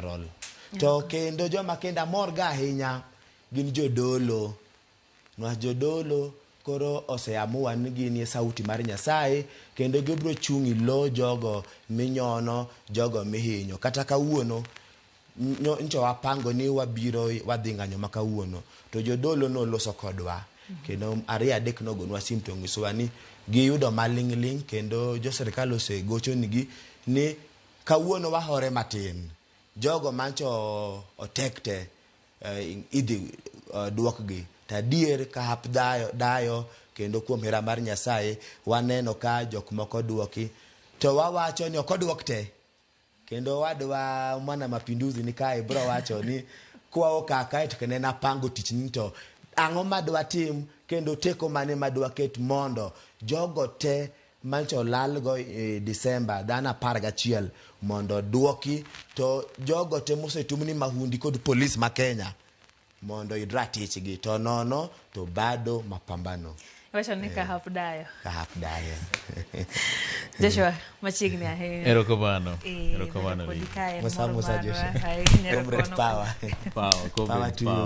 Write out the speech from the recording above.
general. To kendo joma kendo amor ga ahinya gin jodolo. Nwach jodolo koro oseamua ni ginie sauti mar Nyasaye kendo gibiro chung' e lo jogo minyono, jogo mihinyo. Kata kawuono ncho wapango ni wabiro wadhi ng'anyo ma kawuono to jodolo noloso kodwa kendo ariyo adek nogonwa sim to onyisowa ni giyudo maling'ling' kendo jo sirikal osegochonigi ni kawuono wahore matin jogo mancho otek te idhi duokgi to adier ka hap dayo kendo kuom hera mar Nyasaye waneno ka jok moko duoki to wawacho ni ok oduok te. Kendo wadwa mwana mapinduzi ni kae bro wacho ni kwawo kaka to kendo en apango tich ni to ang'o madwa tim kendo teko mane madwa ket mondo jogo te mancho lalgo e Disemba dhano 11 mondo duoki to jogo te mosetumni mahundi kod polis ma Kenya mondo oyud ratichgi to nono to bado mapambano. Iwacho ni ka hap dayo. Ka hap dayo. Joshua, machiegni ahinya. Erokamano. Eh, Erokamano. bedo kodi Lee. kae en Musa mor Musa marwa Joshua. ahinya. Comrade Erokamano. power. Power, comrade Power to you. power.